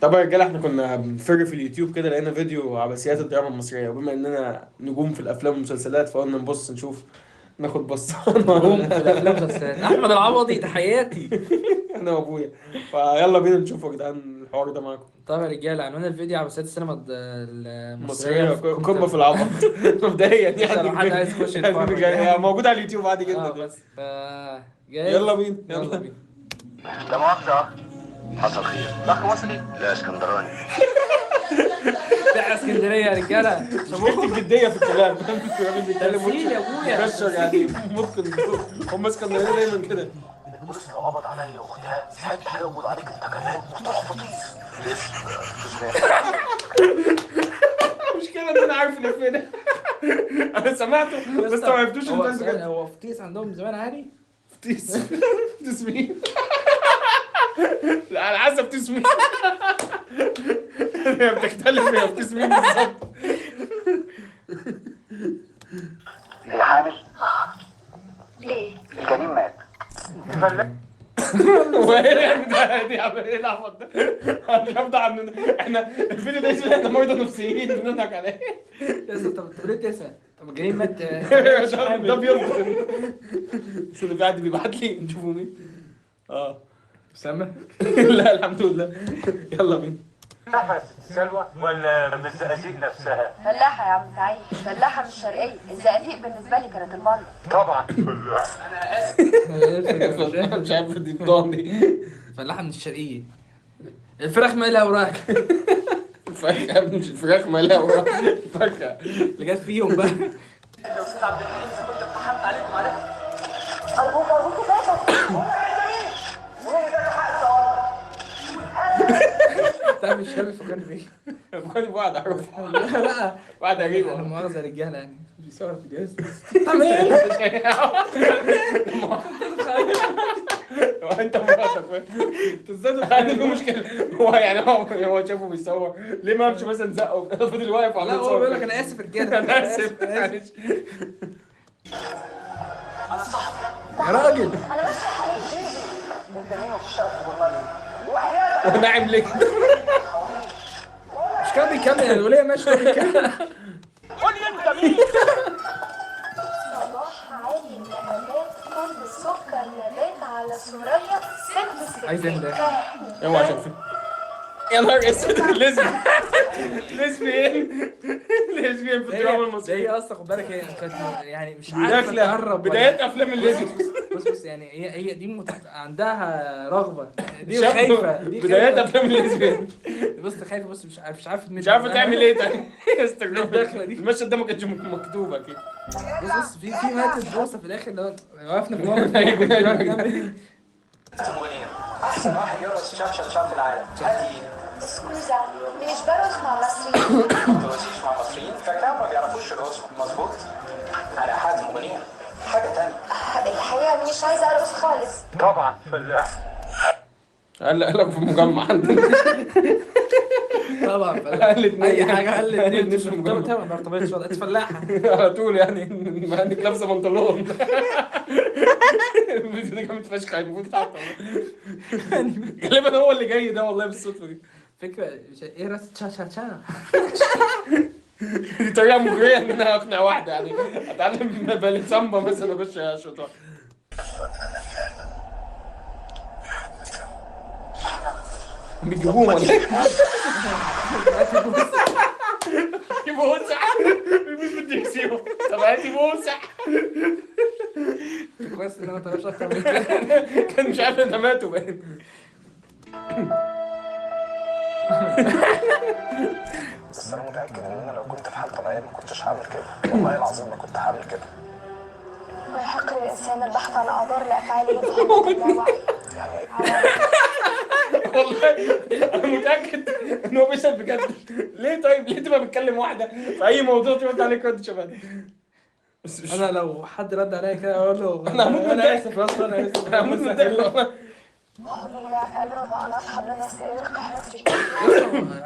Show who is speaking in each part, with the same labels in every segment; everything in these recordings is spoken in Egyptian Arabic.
Speaker 1: طبعا يا رجاله، احنا كنا بنفر في اليوتيوب كده، لقينا فيديو عبثيات الدراما المصريه، وبما اننا نجوم في الافلام والمسلسلات فقلنا نبص نشوف، ناخد بصه.
Speaker 2: نجوم في الافلام والمسلسلات، احمد العوضي تحياتي.
Speaker 1: انا وابويا، فيلا بينا نشوف يا جدعان الحوار ده معاكم.
Speaker 2: طب يا رجاله، عنوان الفيديو عبثيات السينما المصرية
Speaker 1: المصرية قمة في العبط. مبدئيا يعني
Speaker 2: لو حد عايز يخش يتفرج
Speaker 1: يعني موجود على اليوتيوب عادي جدا.
Speaker 2: بس جاهز؟
Speaker 1: يلا بينا.
Speaker 2: يلا بينا.
Speaker 3: لا مؤاخذة، حصل خير. اخ مصري؟ لا، اسكندراني.
Speaker 2: بتاع اسكندرية يا رجاله.
Speaker 1: شبوك الجدية في الكلام، الراجل بيتكلم
Speaker 2: تمثيل يا ابويا.
Speaker 1: مكشر يعني، ممكن هم اسكندرانيه دايما كده.
Speaker 3: البوليس لو قبض عليا واختها ساعتها هيقبض عليك انت كمان وتروح فطيس.
Speaker 1: المشكلة ان انا عارف الإفيه ده، انا سمعته بس ما عرفتوش.
Speaker 2: انت هو فطيس عندهم زمان عادي؟
Speaker 1: فطيس فطيس مين؟ لا على حسب فطيس مين، هي بتختلف، هي فطيس مين بالظبط.
Speaker 3: هي حامل؟
Speaker 4: ليه؟
Speaker 3: الجنين مات.
Speaker 1: هو ايه ده؟ دي عمل ايه العبط ده؟ انا مش عن احنا الفيديو ده اسمه احنا مرضى نفسيين بنضحك عليه.
Speaker 2: يا اسطى طب ليه تسأل؟ طب الجنين مات.
Speaker 1: ده بيربط بس اللي قاعد بيبعت لي نشوفه مين.
Speaker 2: اسامة؟
Speaker 1: لا الحمد لله، يلا بينا.
Speaker 5: فلاحة يا ست سلوى ولا من الزقازيق نفسها؟
Speaker 4: فلاحة يا عم سعيد، فلاحة من الشرقية، الزقازيق بالنسبة لي كانت المرة.
Speaker 5: طبعا.
Speaker 2: انا اسف.
Speaker 1: مش عارف دي الضان دي.
Speaker 2: فلاحة من الشرقية، الفراخ مالها وراك.
Speaker 1: الفراخ يا ابني، مش الفراخ مالها وراك، الفرخة
Speaker 2: اللي جت فيهم بقى.
Speaker 3: يا استاذ عبد الحليم اذا كنت اقتحمت عليكم عليك.
Speaker 4: أرجوك أرجوك بابا.
Speaker 2: تعرف الشاب فكرني بيه.
Speaker 1: فكرني بواحد اعرفه.
Speaker 2: لا
Speaker 1: واحد
Speaker 2: لا
Speaker 1: قريبه.
Speaker 2: مؤاخذة يا رجالة، يعني بيصور فيديوهات.
Speaker 1: هو انت مراتك انت ازاي عندك مشكلة؟ هو يعني هو شافه بيصور ليه ما امشي مثلا زقه؟ فضل واقف وعمال
Speaker 2: لا هو
Speaker 1: يصور.
Speaker 2: بيقول لك انا اسف يا رجالة.
Speaker 1: انا اسف معلش.
Speaker 3: انا صاحبي.
Speaker 2: يا راجل
Speaker 4: أنا ماشية حبيبي.
Speaker 3: انت مين وبتشتغل في جورنال ايه؟ وحياتك.
Speaker 1: ناعم ليه؟
Speaker 2: مش كان بيكمل الولية ماشية بيكمل.
Speaker 3: قول لي انت مين؟
Speaker 4: صباح عالي النغمات، كل السكر نبات على سوريا ست ستات.
Speaker 2: عايز ايه ده؟
Speaker 1: اوعى شوف، يا نهار اسود، lesbi lesbian lesbian في الدراما
Speaker 2: ده هي
Speaker 1: المصرية.
Speaker 2: اصلا خد بالك، هي كانت يعني مش عارفه
Speaker 1: داخله
Speaker 2: تقرب
Speaker 1: بدايات افلام ال lesbi.
Speaker 2: بص بص يعني هي دي عندها رغبة، دي
Speaker 1: شاب-
Speaker 2: خايفة، دي
Speaker 1: بدايات
Speaker 2: خايفة.
Speaker 1: افلام ال lesbian.
Speaker 2: بص خايفة، بص مش عارفه
Speaker 1: مش عارفه تعمل ايه تاني.
Speaker 2: الدخلة دي.
Speaker 1: المشهد ده ما كانش مكتوب اكيد.
Speaker 2: بص بص في ماتت بوسه في الاخر، لو وقفنا في موقف.
Speaker 3: منير احسن واحد يرقص شبشب شاب في العالم. هاتي.
Speaker 4: scusa، مش برقص مع مصريين.
Speaker 3: ما ترقصيش مع مصريين؟ فاكرهم ما بيعرفوش يرقصوا. مظبوط. انا حازم منير حاجة تانية.
Speaker 4: الحقيقة مش عايزة أرقص خالص.
Speaker 5: طبعا فلاح.
Speaker 1: قال قال في مجمع عندنا.
Speaker 2: طبعا
Speaker 1: قال اتنين.
Speaker 2: اي حاجة قال
Speaker 1: قال
Speaker 2: اتنين
Speaker 1: اتنين في المجمع.
Speaker 2: طبعا ما ارتبطتش ولا انت فلاحة.
Speaker 1: على طول يعني، مع انك لابسه بنطلون. الفيديو ده جامد فشخ، المفروض يتحط. غالبا هو اللي جاي ده والله بالصدفة دي.
Speaker 2: فكرة ايه راس تشا تشا تشا.
Speaker 1: دي طريقه مغرية ان انا اقنع واحدة، يعني اتعلم بالي سامبا مثلا اخش اشرطها. بيجيبوهم ولا ايه؟ بوسع بيبوس بالدركسيون. طب هاتي بوسع.
Speaker 2: كويس ان انا ما طلعش اكتر من كده.
Speaker 1: كان مش عارف ان ماتوا باين.
Speaker 3: بس انا متاكد ان انا لو كنت في حاله طبيعية ما كنتش هعمل كده، والله العظيم ما كنت هعمل كده.
Speaker 4: ويحق للإنسان البحث عن أعذار لأفعاله في حالة اللاوعي.
Speaker 1: والله انا متاكد ان هو بيسال بجد. ليه طيب؟ ليه تبقى بتكلم واحدة في اي موضوع ترد عليك رد شبه ده؟ بس
Speaker 2: انا لو حد رد عليا كده اقول له
Speaker 1: أنا هموت من
Speaker 2: انا
Speaker 1: الضحك.
Speaker 2: اسف يا اسطى، انا اسف.
Speaker 1: انا هموت من الضحك والله.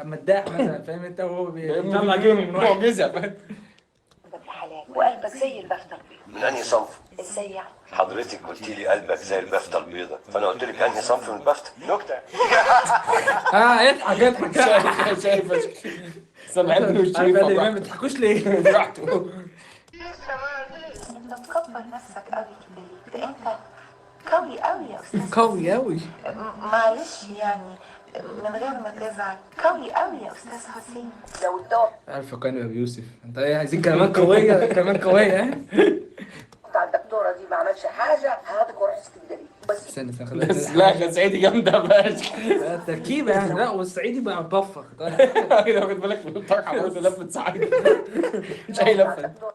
Speaker 2: مداح مثلا، فاهم انت، وهو بيطلع game من واحد.
Speaker 1: معجزه فاهم.
Speaker 4: ابن حلال،
Speaker 6: وقلبك زي البفتة البيضاء.
Speaker 7: من انهي صنف؟
Speaker 6: ازاي يعني؟
Speaker 7: حضرتك قلتي لي قلبك زي البفته البيضاء، فانا قلت لك انهي صنف من البفته؟ نكتة.
Speaker 2: اضحك اضحك.
Speaker 1: شايف سامعني
Speaker 2: عارف
Speaker 1: والشريف
Speaker 2: يا امام ما بتضحكوش ليه؟
Speaker 1: براحته.
Speaker 4: انت مكبر نفسك قوي كده ليه؟ ده انت قوي قوي يا استاذ.
Speaker 2: قوي قوي.
Speaker 4: معلش يعني من غير ما تزعل، قوي قوي يا استاذ حسين.
Speaker 6: لو الدواء
Speaker 2: عارف فكرني بأبي يوسف. انت ايه عايزين كلمات قوية، كلمات قوية. ها
Speaker 6: بتاع الدكتورة دي ما عملش حاجة هاخدك واروح اسكندرية. بس
Speaker 2: استنى استنى خلينا
Speaker 1: بس لا صعيدي جامدة فشخ.
Speaker 2: تركيبه يعني. لا والصعيدي بقى مبفخ.
Speaker 1: كده واخد بالك من الطرحة برضه، لفه صعيدي مش اي لفه.
Speaker 6: الدكتورة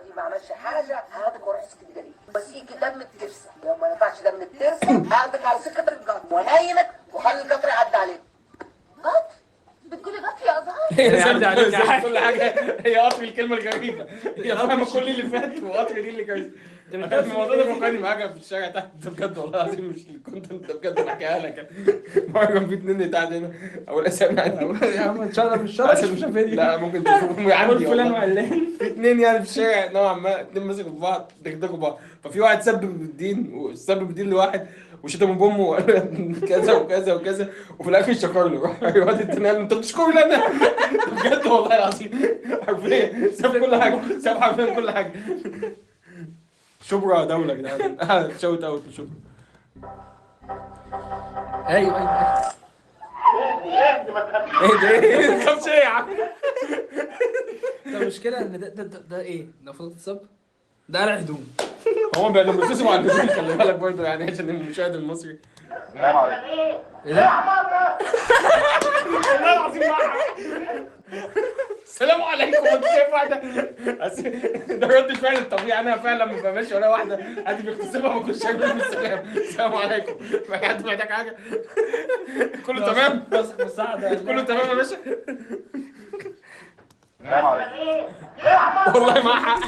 Speaker 6: دي ما عملش حاجة هاخدك واروح اسكندرية، بس يجي دم الترسه، لو ما نفعش دم الترسه هاخدك على سكة القطر وانيمك وخلي القطر يعدي عليك.
Speaker 4: غط؟ بتقولي غط يا ازهار؟
Speaker 2: يعدي عليك يا حاج.
Speaker 1: كل حاجة هي قطر الكلمة الغريبة، هي فاهمه كل اللي فات وقطر دي اللي كانت. الموضوع ده فكرني بحاجة في الشارع تحت بجد والله العظيم، مش ال content ده بجد انا حكيها لك. مرة كان في اتنين تحت هنا او الاسامي عندي
Speaker 2: يا عم ان شاء الله مش شرط مش فيديو.
Speaker 1: لا ممكن تشوفهم عندي
Speaker 2: فلان
Speaker 1: والله.
Speaker 2: وعلان.
Speaker 1: في اتنين يعني في الشارع نوعا ما، اتنين مسكوا في بعض دغدغوا بعض، ففي واحد سب بالدين وسب بالدين لواحد وشتمه بامه وقال كذا وكذا وكذا، وفي الاخر شكر له. راح الواد التاني قال له انت بتشكر لي انا؟ بجد والله العظيم حرفيا ساب كل حاجة، ساب حرفيا كل حاجة. شبرا دولة يا جدعان، shout out شبرا.
Speaker 2: ايوه ايوه.
Speaker 1: ايه ده؟ ايه ما تخافش ايه يا عم؟
Speaker 2: ده المشكلة ان ده ده ده, ده ايه؟ ده المفروض اغتصاب؟ ده قلع هدوم.
Speaker 1: هو بيلبسوا على الهدوم خلي بالك برضه يعني عشان المشاهد المصري.
Speaker 5: السلام عليكم.
Speaker 2: ايه ده؟
Speaker 1: والله العظيم معها. السلام عليكم. انت شايف واحدة ده رد الفعل الطبيعي. انا فعلا لما ببقى ماشي ولا واحدة حد بيغتصبها ما كنتش شايف السلام. السلام عليكم، ما حد محتاج حاجة؟ كله تمام؟
Speaker 2: بس مساعدة.
Speaker 1: كله تمام يا باشا؟
Speaker 5: السلام عليكم.
Speaker 1: والله معاها حق.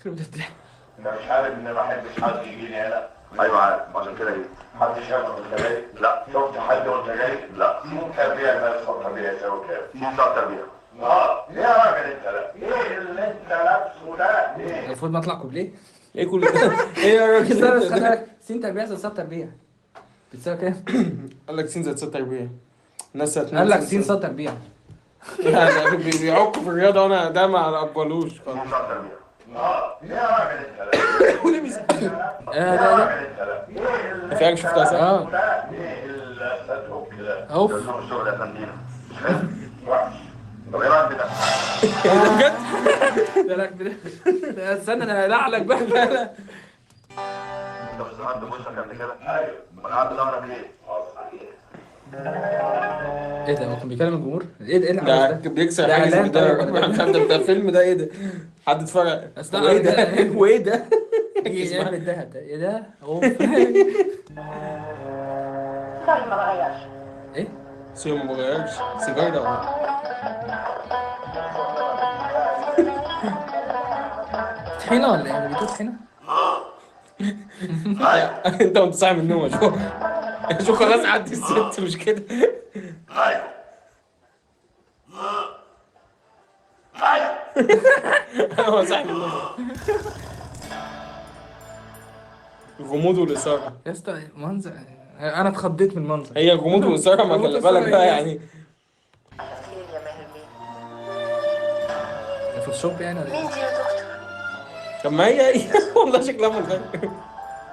Speaker 2: يخرب بيت الضحك.
Speaker 5: انت مش عارف ان ما بحبش حد يجيني هنا؟ ايوه عارف، عشان كده جيت. حد شافك وانت جاي؟ لا. شفت حد وانت جاي؟ لا. سين تربيع بس تربيع يساوي كام؟ سين صاد تربيع. اه ايه يا راجل انت ده؟ ايه اللي انت لابسه ده؟ ايه؟
Speaker 2: المفروض ما اطلع كوبليه؟
Speaker 1: ايه كل ده؟ ايه يا راجل
Speaker 2: استنى بس
Speaker 1: ده؟
Speaker 2: خلي بالك، سين تربيع زائد صاد تربيع بتساوي كام؟
Speaker 1: قال لك سين زائد صاد تربيع. الناس
Speaker 2: قال لك سين صاد تربيع.
Speaker 1: لا بيعكوا في الرياضة وانا ده ما اقبلوش خالص.
Speaker 5: سين صاد تربيع. اه ايه يا راجل انت ده؟
Speaker 2: آه
Speaker 5: ايه
Speaker 2: لا
Speaker 5: يا
Speaker 2: لا
Speaker 5: راجل انت ده؟ ايه اللي
Speaker 1: في حاجة شفتها صح؟
Speaker 2: اه
Speaker 5: ده؟ ايه اللي كده؟
Speaker 2: أوف.
Speaker 5: ده نوع الشغل يا فندم. مش حلو؟ وحش. طب ايه رايك في ده؟
Speaker 1: ده بجد؟
Speaker 2: ده لا ده استنى انا هلعلك بقى. لا لا
Speaker 5: انت مش ظهرت بوشك قبل كده؟ ايوه. امال قاعد ظهرك ليه؟
Speaker 2: ايه ده هو كان بيكلم الجمهور؟ ايه ده ايه
Speaker 1: ده
Speaker 2: العبث ده؟
Speaker 1: بيكسر
Speaker 2: ده
Speaker 1: حاجز
Speaker 2: إعلان
Speaker 1: الجدار.
Speaker 2: طيب ولا
Speaker 1: مش عارف ده فيلم ده ايه ده؟ حد اتفرج
Speaker 2: أصل
Speaker 1: وايه ده؟ وايه ده؟
Speaker 2: ايه علبة الدهب ده؟ ايه ده؟ اوف.
Speaker 6: سوري ما بغيرش.
Speaker 2: ايه؟
Speaker 1: سوري ما بغيرش سيجار ده ولا
Speaker 2: طحينة ولا ايه؟ بيتوت طحينة؟
Speaker 1: إيه؟ انت وانت صاحي من النوم يا شو يا شو خلاص عدي الست مش كده؟
Speaker 5: ايوه. ايوه.
Speaker 1: هو صاحي من النوم. الغموض والإثارة.
Speaker 2: يا اسطى منظر، انا اتخضيت من المنظر.
Speaker 1: هي الغموض والإثارة ما خلي بالك بقى يعني.
Speaker 6: خير يا ماهر بيه.
Speaker 2: فوتوشوب يعني ولا ايه؟
Speaker 4: مين دي يا دكتور؟
Speaker 1: طب ما هي هي والله شكلها ملغي.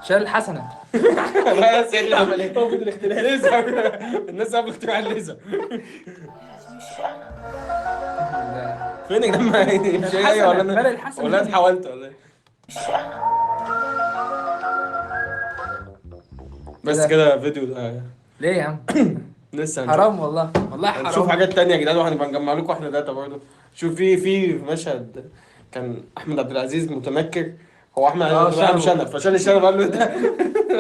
Speaker 2: شال حسنة.
Speaker 1: لا يا سيدي عمل ايه؟ ليزر. الناس قبل اختراع الليزر.
Speaker 4: مش انا.
Speaker 1: فين يا جماعة؟ مش هي ولا
Speaker 2: فرق
Speaker 1: انا
Speaker 2: الحسنة.
Speaker 1: ولا انا اتحولت ولا ايه؟
Speaker 4: مش انا.
Speaker 1: بس كده فيديو ده
Speaker 2: ليه يا عم؟
Speaker 1: لسه هنشوف.
Speaker 2: حرام والله، والله
Speaker 1: هنشوف
Speaker 2: حرام.
Speaker 1: حاجات تانية يا جدعان وهنبقى نجمع لكم احنا data برضه. شوف في مشهد كان احمد عبد العزيز متنكر، هو احمد عبد العزيز
Speaker 2: شنب.
Speaker 1: شنب، فشال الشنب قال له ده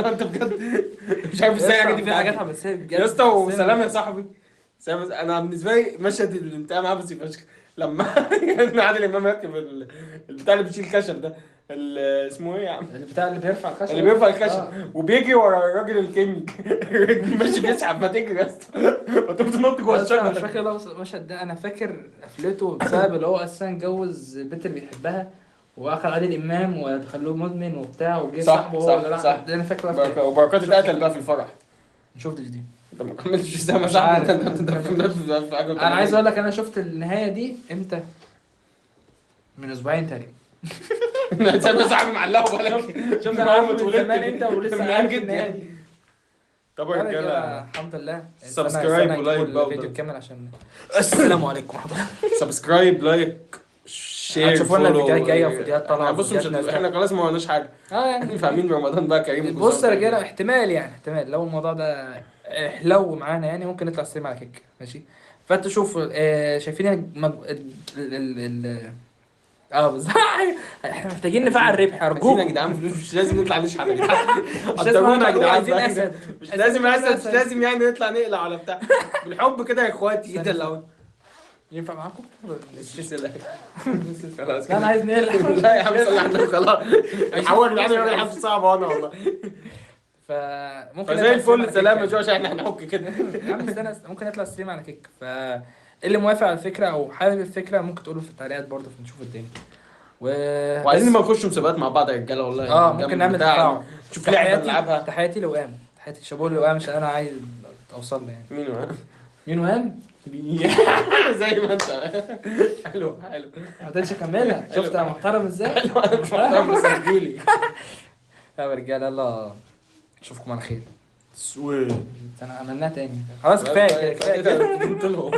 Speaker 1: انت بجد مش عارف ازاي الحاجات دي
Speaker 2: في حاجات
Speaker 1: بتعدي.
Speaker 2: عبثية بجد.
Speaker 1: يا اسطى وسلام يا صاحبي. سلام. انا بالنسبة لي مشهد الانتقام عبثي فشخ لما كان عادل امام راكب البتاع اللي بيشيل خشب ده، اسمه ايه يا عم؟
Speaker 2: اللي بتاع اللي بيرفع الخشب،
Speaker 1: اللي بيرفع الخشب وبيجري ورا الراجل الكينج. الراجل ماشي بيسحب، ما تجري يا اسطى، ما تقوم تنط جوه
Speaker 2: بس انا مش
Speaker 1: الشجرة.
Speaker 2: فاكر المشهد ده، انا فاكر قفلته بسبب اللي هو اساسا اتجوز البنت اللي بيحبها، واخد عادل امام ودخلوه مدمن وبتاع، وجه
Speaker 1: صح،
Speaker 2: صاحبه هو
Speaker 1: صح،
Speaker 2: اللي راح.
Speaker 1: صح.
Speaker 2: ده انا فاكر قفلته.
Speaker 1: وبركات اتقتل بقى في الفرح.
Speaker 2: ما شفتش دي.
Speaker 1: انت ما كملتش زي ما
Speaker 2: مش
Speaker 1: صاحبي.
Speaker 2: عارف.
Speaker 1: انت
Speaker 2: انا عايز اقول لك انا شفت النهاية دي امتى؟ من اسبوعين تقريبا.
Speaker 1: زي ما صاحبي معلقه بالك.
Speaker 2: شفت
Speaker 1: من
Speaker 2: انا
Speaker 1: أول ما
Speaker 2: عارف من
Speaker 1: اتولدت.
Speaker 2: زمان انت ولسه
Speaker 1: من
Speaker 2: عارف
Speaker 1: جد
Speaker 2: النهاية
Speaker 1: يعني.
Speaker 2: دي.
Speaker 1: طب يا رجاله
Speaker 2: الحمد لله.
Speaker 1: subscribe
Speaker 2: استنى
Speaker 1: و like
Speaker 2: نجيب
Speaker 1: بقى
Speaker 2: الفيديو
Speaker 1: وده.
Speaker 2: كامل عشان السلام عليكم ورحمة الله.
Speaker 1: subscribe، like، share.
Speaker 2: هتشوفوا لنا
Speaker 1: follow.
Speaker 2: فيديوهات جاية وفيديوهات طالعه
Speaker 1: بص مش
Speaker 2: وفيديوهات نازلة.
Speaker 1: احنا خلاص ما وراناش حاجة.
Speaker 2: اه يعني
Speaker 1: فاهمين رمضان بقى كريم.
Speaker 2: بص يا رجاله، احتمال يعني احتمال لو الموضوع ده حلو معانا يعني ممكن نطلع stream على Kick، ماشي؟ فانتوا شوفوا شايفين المج... ال ال ال اه بالظبط. احنا محتاجين نفعل ربح
Speaker 1: عايزين يا
Speaker 2: ارجوكم.
Speaker 1: جدعان فلوس، مش لازم نطلع نشحت يا جدعان.
Speaker 2: مش لازم
Speaker 1: قدرونا يا
Speaker 2: نطلع،
Speaker 1: جدعان
Speaker 2: عايزين
Speaker 1: بقى.
Speaker 2: اسد.
Speaker 1: مش لازم اسد، مش لازم يعني نطلع نقلع ولا بتاع، بالحب كده يا اخواتي. ايه ده اللي هو
Speaker 2: ينفع معاكم؟
Speaker 1: خلاص
Speaker 2: لا انا عايز نقلع.
Speaker 1: لا يا عم صلي على النبي خلاص. حاول يا جدعان، الراجل حاسس صعب وانا والله.
Speaker 2: فممكن
Speaker 1: فزي
Speaker 2: نطلع stream على
Speaker 1: الفل.
Speaker 2: Kick
Speaker 1: سلام يا
Speaker 2: يعني.
Speaker 1: جوش، احنا هنحك كده.
Speaker 2: يا عم استنى، ممكن نطلع stream على Kick، ف اللي موافق على الفكرة او حابب الفكرة ممكن تقوله في التعليقات برضه، فنشوف الدنيا. و
Speaker 1: وعايزين نبقى نخش مسابقات مع بعض يا رجاله والله.
Speaker 2: اه ممكن نعمل
Speaker 1: بتاع-
Speaker 2: تفاعل.
Speaker 1: نشوف لعبه
Speaker 2: تحياتي
Speaker 1: نلعبها.
Speaker 2: تحياتي لوئام، تحياتي شابوه لوئام عشان انا عايز اوصل له يعني.
Speaker 1: مين هو؟
Speaker 2: مين وئام؟
Speaker 1: زي ما انت. حلو حلو.
Speaker 2: ما قدرتش اكملها، شفت انا محترم ازاي؟
Speaker 1: حلو، انا مش محترم بس هتجيلي.
Speaker 2: يا رجاله يلا اشوفكم على خير.
Speaker 1: سوي.
Speaker 2: انا عملناها تاني خلاص، كفاية كده كفاية كده.
Speaker 1: كده.